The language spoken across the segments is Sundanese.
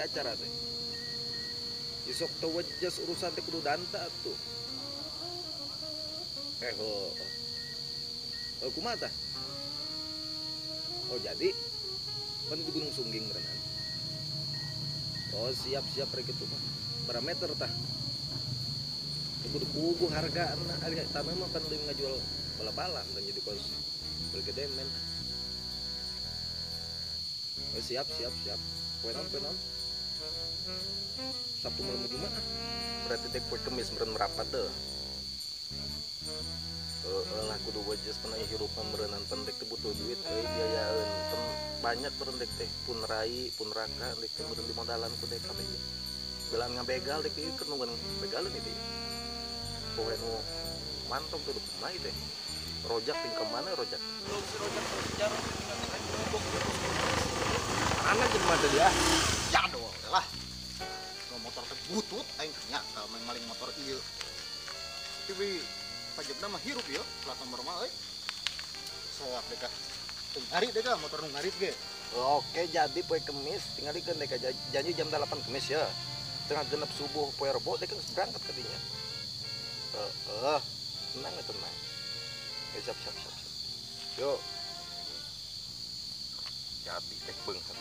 teh acara teh. Isok teu wejes urusan teh kudu danta atuh. Heuh. Kumaha tah? Oh jadi pan di Gunung Sungging berenang. Oh siap-siap rek kitu mah. Parameter tah. Kudu puguh harga harga tanah mah pan leuwih ngajual bala-bala dan jadi kos gede men. Oh siap siap siap. Poe naon? Sabtu malam Jumat. Berarti dek poe Kemis meureun merapat deh. Lah kudu wajes pernah hirup meureunan pendek teh butuh duit euy biayaeun banyak meureun dek teh pun rai pun raka dek teh meureun dimodalan ku dek kabeh. Belan ngabegal dek ieu keur nungguan begaleun ieu teh. Poe nu mantong tuh kumaha ieu teh. Rojak ting ka mana rojak? Si rojak kejar mana jelema teh dia? Jadol lah. Motor teh butut aing nya main maling motor ieu. Tapi pajakna mah hirup ieu plat nomor mah euy. Soak deka. Teu ngarit deka motor nu ngarit ge. Oke, jadi poe Kemis tingalikeun deka janji jam 8 Kemis ya. Tengah genep subuh poe Rebo deka geus berangkat ka dinya. Tenang ya tenang. Siap siap siap. Yo. Jadi dek beunghar.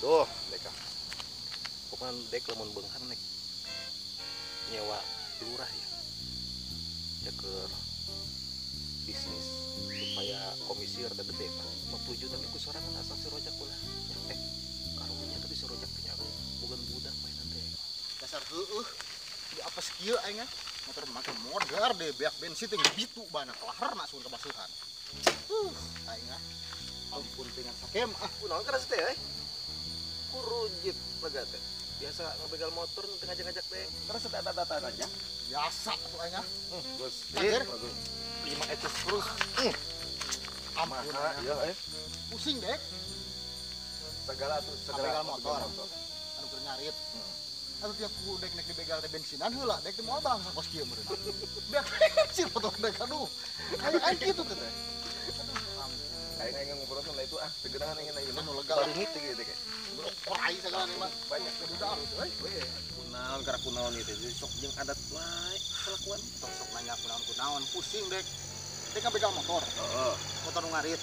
Tuh, deka. Pokoknya dek lamun beunghar nek nyewa lurah ya. Ya ke bisnis supaya komisi rada gede pak. 50 juta ku sorangan asal si rojak ulah. Karunya tapi si rojak punya bukan budak mainan teh. Dasar heueuh. Di apa kieu aing ah? Motor make modar deh beak bensin teh bitu bana kelaharna sun kabasuhan. Aing ah. Ampun dengan sakem ah. Kunaon keras teh euy? Kurujit lega teh. Biasa ngebegal motor nu teu ngajak-ngajak teh. Terus tata-tata aja. Biasa atuh aing ah. Geus. Bagus. 5 etes terus. Ampun ya eh. Pusing dek. Segala atuh segala begal motor. Anu keur ngarit. Atuh tiap ku dek nek dibegal teh bensinan heula, dek teh moal bangsa kos kieu meureun. Beak bensin motor dek aduh. Kayak aing kitu teh. Aduh ampun. Aing aing ngobrol lah itu ah, tegerangan aing ieu mah nu lega. Baringit teh gitu teh. Korai segala nih mah. Banyak udah alus euy. Kunaon karena kunaon ieu teh sok jeung adat wae kelakuan tong sok nanya kunaon-kunaon pusing dek. Dek ngabegal motor. Heeh. Motor nu ngarit.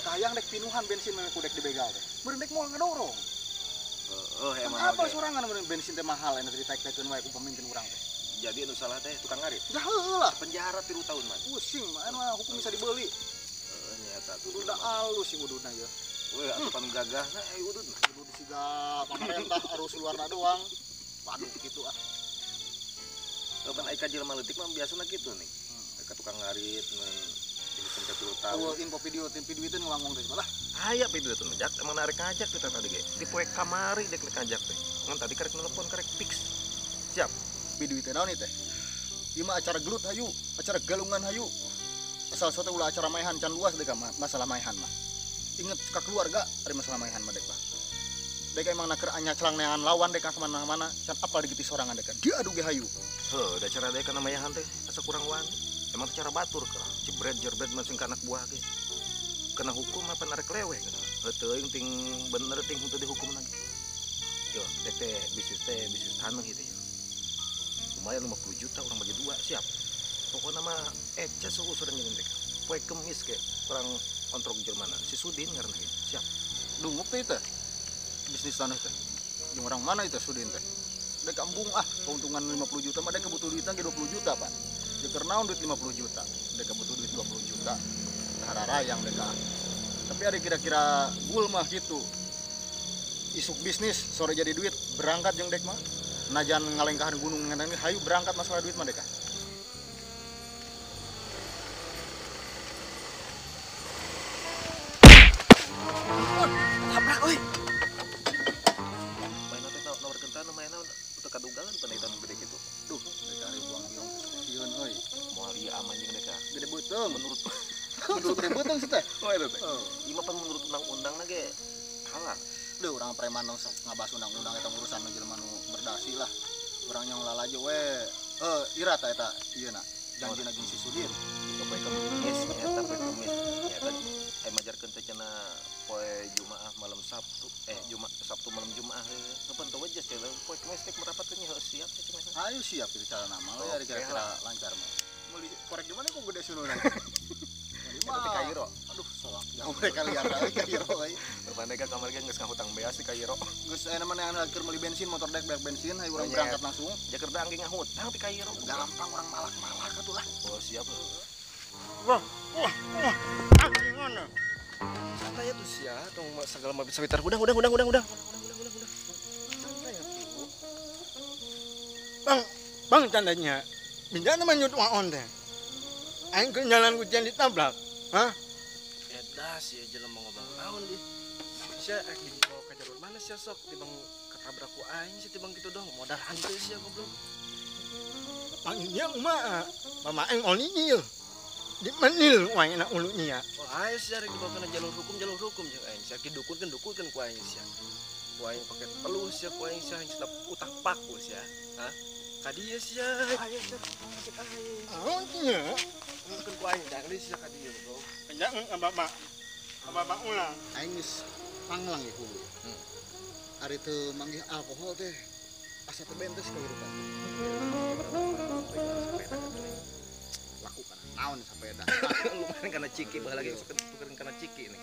Kahayang dek pinuhan bensin mah ku dek dibegal teh. Meureun dek moal ngadorong. Heeh, emang apa sorangan meureun bensin teh mahal anu ditaek-taekeun wae ku pemimpin urang teh. Jadi anu salah teh tukang ngarit. Ya heueuh lah. Penjara 3 tahun mah. Pusing mah anu hukum bisa dibeli. Heeh nyata tuh. Udah alus si ududna ieu. Weh atuh pan gagahna euy udud mah. Udud siga pamarentah arus luarna doang. Waduh kitu ah. Pan ai ka jelema leutik mah biasana kitu nih. Ka tukang ngarit mun dihukum 3 tahun. Oh, info video tim duiteun ngawangong teh lah. Aya video teh jak emang narik ngajak kita tadi ge. Di poe kamari dek ngajak teh. Ngan tadi karek nelpon karek fix. Siap. Video teh naon ieu teh? Ieu mah acara gelut hayu, acara galungan hayu. Asal sote ulah acara maehan can luas dek masalah maehan mah. Inget ka keluarga ari masalah maehan mah dek mah. Dek emang naker anya celang neangan lawan dek ka mana-mana can apal digiti sorangan dek. Diadu ge hayu. Heuh, da cara dek kana maehan teh asa kurang wani. Emang teh cara batur ka. Jebret jerbet masing ka anak buah ge. Kena hukum apa narek leweh kana. Heuh teuing ting bener ting henteu dihukum lagi. Yo, dek teh bisnis tanah gitu ya. Lumayan 50 juta orang bagi dua siap. Pokoknya mah eces usuran jeung dek. Poe Kemis ke kurang kontrok jelmana. Si Sudin ngaranna ge. Siap. Dunguk teh teh. Bisnis tanah teh. Jeung orang mana itu Sudin teh? Dek embung ah, keuntungan 50 juta mah dek butuh duitna ge 20 juta, Pak. Jeung keur naon duit 50 juta? Dek butuh duit 20 juta. Hararayang dek ah. Tapi ada kira-kira gul mah gitu. Isuk bisnis, sore jadi duit, berangkat jeung dek mah. Najan ngalengkahan gunung ngenteng hayu berangkat masalah duit mah dek ah. Tabrak euy. Mainan teh nawarkeun tanah mainan teu kadugalan panaitan gede kitu. Duh, dek ari buang biong sieun euy. Moal ieu aman jeung dek ah. Gede beuteung menurut gede beuteung sih teh. Oh eta teh. Ieu mah pan menurut undang-undangna ge halal. Duh, urang preman nu sok ngabahas undang-undang eta urusan nu jelema nu berdasi lah. Urang nya ulah laju we. Ira ta eta ieu na. Janjina jeung si Sudin. Poe Kemis eta poe Kemis. Eta majarkeun teh cenah poe Jumaah malam Sabtu, Jumat Sabtu malam Jumaah heuh. Siap itu cara nama ya kira-kira lancar mah. Meuli korek di mana kok gede sununa. Di Kairo. Aduh, soak jauh mereka lihat lagi Kairo euy. Pandai ka kamari ge geus ngahutang beas di Kairo. Geus aya namanya anu keur meuli bensin motor dek beak bensin hayu urang berangkat langsung. Jakarta angge ngahutang di Kairo. Gampang urang malak-malak atuh lah. Oh, siap. Wah, wah, wah. Anjing mana? Santai atuh sia, tong segala mah bisa udah. Udah. Santai atuh. Bang, bang tandanya. Minta nama nyut waon teh. Aing ke jalan hujan ditabrak. Hah? Eta sia jelema ngomong naon di. Sia rek dibawa ka jalur mana sia sok tibang ketabrak ku aing sia tibang kitu dong modal hanteu sia goblok. Panggilnya kumaha? Mama aing oli ieu. Di menil wae na ulu nya. Oh, ayo sia rek dibawa kana jalur hukum jeung aing sia didukunkeun ku aing sia. Ku aing pake teluh sia ku aing sia aing utak paku sia. Hah? Ka dieu sia. Ayo sia sakit aing. Naon nya? Mungkin ku aing dang deui sia ka dieu goblok. Jangan ka bapak. Ka bapak ulang. Aing geus panglang ya hulu. Ari teu manggih alkohol teh asa teu bentes kehidupan. Laku kana naon sapeda. Lumayan kana ciki baheula lagi sok tukeran kana ciki nih.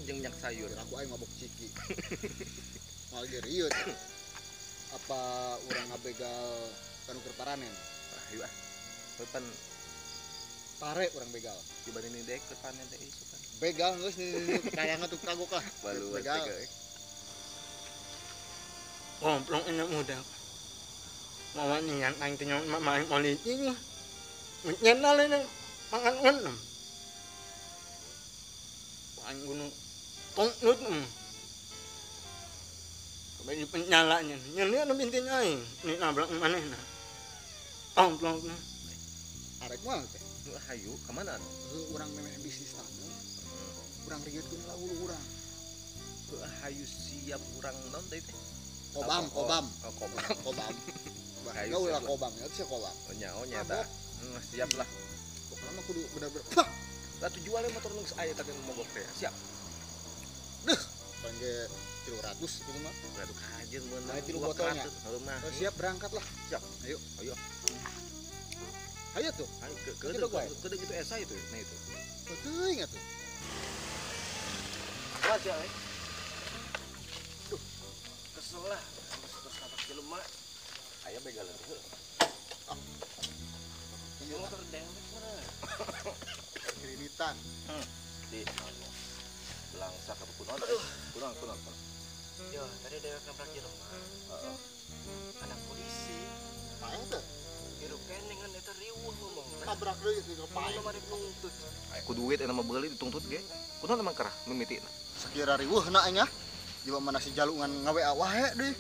Jeung minyak sayur. Aku aing mabok ciki. Moal ge rieut. Apa urang ngabegal kanu keur paranen? Ah, ayo ah. Pan pare urang begal. Dibanding dek keur panen teh isu kan. Begal geus nih kayangna tuh kagok lah. Begal. Goblok ini muda. Mawa nian aing teh mama aing oli ieu. Nyenal ini mangan enam. Aing gunung tonglut. Kabeh penyalanya. Nyelia nu bintinya aing. Ni nabrak manehna. Goblok. Arek mah teh. Hayu ka mana? Heuh urang memeh bisnis taneuh. Urang rieutkeun lah hulu urang. Heuh hayu siap urang naon teh teh? Kobam, kobam. Oh, kobam. Kobam. Enggak ulah kobam ya, sih kobam. Oh, nyaho nya eta. Siap lah. Pokoknya mah kudu bener-bener. Wah, lah tujuannya motor nu geus aya tadi mogok teh. Siap. Duh, paling ge 300 gitu mah. Aduh kajeun meunang. Nah, 3 botolnya. Heuh mah. Siap berangkat lah. Siap. Ayo. Ayo. Ayo tuh. Ayo ke gitu esa itu. Nah itu. Teuing atuh. Wah, sia euy. Duh. Kesel lah, terus nabrak jelema. Aya begalan heuh. Iya motor dewek mana? Kreditan. Di anu. Belangsak apa kunaon? Kunaon. Yo, tadi dewek nabrak jelema. Heeh. Anak polisi. Paeng teh. Hirup keneh ngan eta riweuh ngomong. Tabrak deui teh paeng. Mah dituntut. Aya ku duit eta mah beuli dituntut ge. Kunaon emang kerah mimitina? Sakira riweuhna aing ah. Jiwa mana si jalungan ngawe wae deui.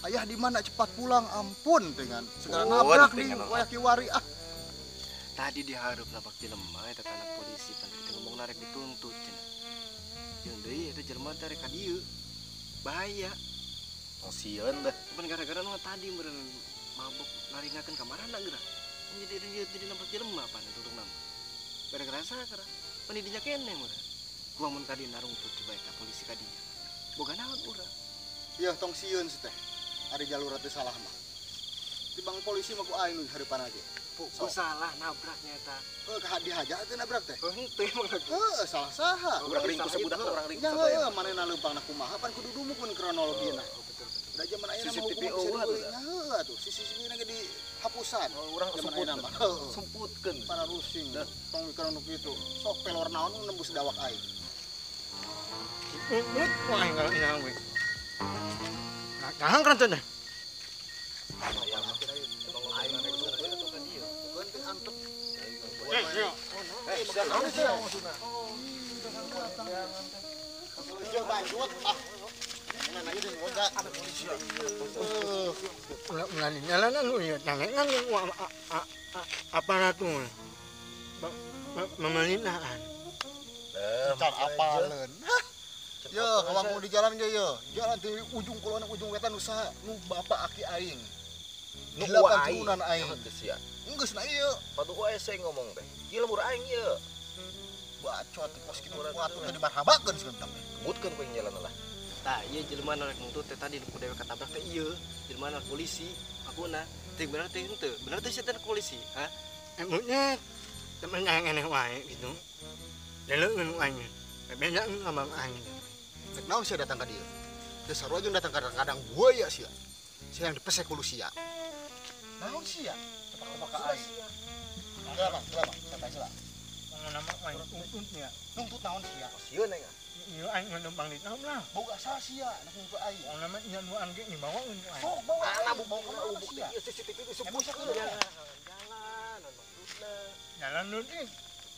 Ayah di mana cepat pulang ampun dengan segala nabrak di waya kiwari ah. Tadi dihareup nabrak jelema eta anak polisi pan teh ngomong narek dituntut cenah. Jeung deui eta jelema teh rek ka dieu. Bahaya. Tong sieun deh. Pan gara-gara nu tadi meureun mabok naringakeun ka marana geura. Jadi rieu jadi nabrak jelema pan tutungna. Gara-gara sakara. Pan didinya keneh meureun. Gua mun ka dieu narungtut coba eta polisi ka dieu. Boga naon urang. Ieu tong sieun si teh. Ari jalur teh salah mah. Tibang polisi mah ku aing nu hareupan aja. Ku salah nabraknya eta. Heuh ka dihaja teh nabrak teh. Heuh henteu emang lagi. Heuh salah saha. Urang ringkus sabudak urang ringkus nya heuh manehna leumpangna kumaha pan kudu dumukeun kronologina. Betul. Da zaman ayeuna mah CCTV hukum bisa eueuh dibeli. Nya heuh atuh CCTV na ge dihapusan. Oh, urang Zaman ayeuna mah. Heuh. Semputkeun. Para rusing. Tong mikir nu kitu. Sok pelor naon nembus dawak aing. Mulut aing kalau ina we. Nah, jangan kan teh. Aparatur pemerintahan. Car apaleun. Yo, kawangu di jalan ge yo. Jalan di ujung kulon ujung wetan usaha nu bapak aki aing. Nu delapan turunan aing. Geus sia. Geus na ieu. Patuh wae saya ngomong teh. Ieu lembur aing ieu. Bacot di pos kitu atuh teh dimarhabakeun sebentar teh. Kebutkeun ku jalan lah. Tah ieu jelema nu rek nuntut teh tadi nu ku dewek katabrak teh ieu. Jelema nu polisi akuna. Ting bener teh henteu. Bener teh sia polisi, ha? Emangnya temen aing aneh wae gitu. Lalu aing. Beda sama aing. Rek naon sia datang ka dieu? Teu sarua jeung datang kadang-kadang buaya sia. Sia yang dipesek ku sia. Naon sia? Tepak-tepak ka aing. Geura Bang, geura Bang, santai heula. Nama aing tuntut nya. Nuntut naon sia? Sieun aing. Ieu aing numpang di naon lah. Boga saha sia nak nuntut aing? Oh nama nya nu angge dibawa aing. Sok bawa Alah aing. bawa Bawa bukti sia. ieu CCTV geus Emang sia sebutkeun. kudu Jalan, jalan maksudna. Jalan nu teh.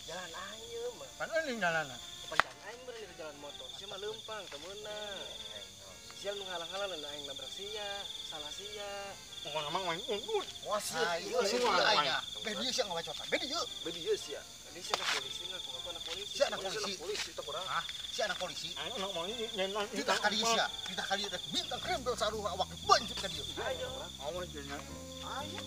Jalan aing ieu mah. Pan euy jalan. Kepanjang aing meureun di jalan motor. Sia mah leumpang teu meunang. Sia nu ngalang-halang aing nabrak sia, salah sia. Pokona mah aing tuntut. Wah sieun. Ah, Ieu ieu sih sieun aing. Beh dieu sia ngabacotan. Beh dieu. Beh dieu sia. Tadi sia anak polisi ngaku-ngaku anak polisi. Sia anak Polisi polisi. polisi teh kurang. Hah? Sia anak polisi. Aing anak polisi jalan. Titah ka dieu sia. Titah ka dieu rek bintang krem sarua awak banjut ka dieu. Ayo. Awas jalan. Ayo.